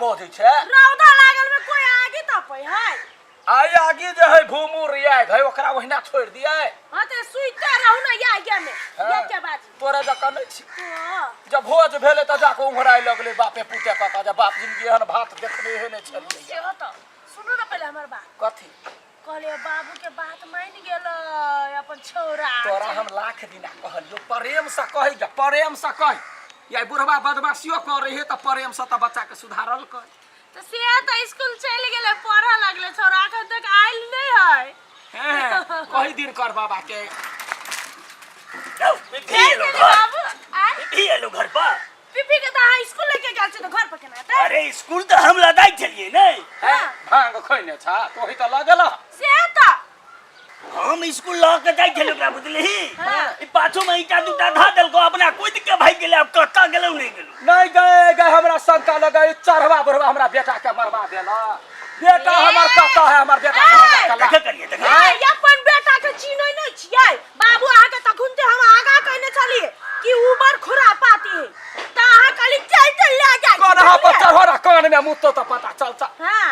बजै छै? रौदा लागल में कोई आगी तपै है? आइ आगी जे है भूमुर आगि है, ओकरा ओहिना छोड़ि दियै? हाँ, ते सुइते रहू ना या आगे में। हाँ। ये के बाजी? तोरा जकाँ नहि छी। हाँ। जब भोज भेलै तऽ जाकऽ ओंघराय लगलै बापे पुते कऽ कऽ, जे बाप जिनगी एहन भात देखने हे नहि छलियै। से हो तऽ सुनू ना पहिले हमर बात। कथी? कहलियै बाबू के बात मानि गेलै अपन छौड़ा। तोरा हम लाख दिना कहलियौ, प्रेम से कही गे, प्रेम से कही। या बुढ़वा बदमाशियो कर रही है तऽ प्रेम से तऽ बच्चा के सुधारल कर। तऽ से तऽ स्कूल चलि गेलै, पढ़ऽ लगलै छौड़ा, एखन तक आयल नहि है। हैं, कही दिन कर बाबा के। जाउ, पीपी एलो गेलै घर। बाबू आय। पीपी एलो घर पर। पीपी के तऽ अहाँ स्कूल लेके गेल छी तऽ घर पर केना एतै? अरे, स्कूल तऽ हम लदाइ छलियै ने। हैं, भांग खैने छा तोही तऽ लगल। से तऽ हम स्कूल लऽ के जाइ छलियै ओकरा, बुझलिही? हाँ। ई पाछू में ईटा दूटा धऽ देलको, अपना कूद के भागि गेलै। आब कतऽ गेलौ, नहि गेलौ। नहीं गए गए, हमरा शंका लगे ई चढ़वा बुढ़वा हमरा बेटा के मरवा देला। बेटा हमर कतऽ है? हमर बेटा के मरवा देला। देखे करिए, देखे। ए, अपन बेटा के चिन्है नहि छियै बाबू। अहाँके तखन ते हम आगा कहने छलियै कि उ बड़ खुरापाती है, तऽ अहाँ कहली चल चल लए जाइ छी। कन्हा पर बुझलियै? चढ़ो कान में मुतो तऽ पता चलता। हाँ,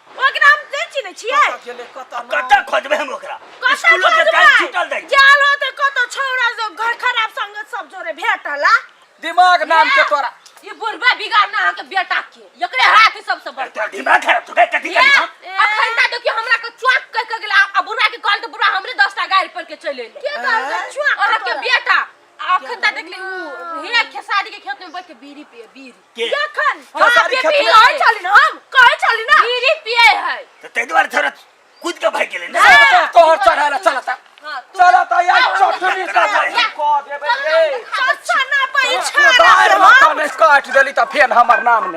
ओकरा हम नहि चिन्है छियै। कतऽ गेलै, कतऽ नहि? कतऽ खोजबै हम ओकरा? कतऽ स्कूलो के टाइम खोजबै? छूटल जाइ छै। गेल होतै कतौ छौड़ा जो घर खराब संगत सब जोरे भेटला। दिमाग नाम के तोरा। ई बुढ़बा बिगाड़ना अहाँके बेटा के, एकरे हाथ है सबसे बड़का। तोरा दिमाग खराब छौ कथी? ये, करी हम? अखन ता देखियो, हमरा के चौक कह के गेला आ बुढ़ा के कहल तऽ बुढ़ा हमरे 10 टा गारि पर के चलि एलै। के कहलकै चुआ? अहाँके बेटा। आ अखन ता देखली उ हे खेसारी के खेत में बैठ के बीड़ी पिए, बीड़ी। के? एखन? खेसारी हाँ, खेत में? कहै छली ना, हम कहै छली ना। बीड़ी पिए है। तऽ ताहि दुआरे थोड़ा कूद के भागि गेलै ने। चल, तोहर चढ़ाला चलता। हाँ, तू चलता यार, चटनी का कऽ देबै रे। चचा ना दारि पैछा लऽ कऽ नहि काटि देली तऽ फेर हमर नाम नहि।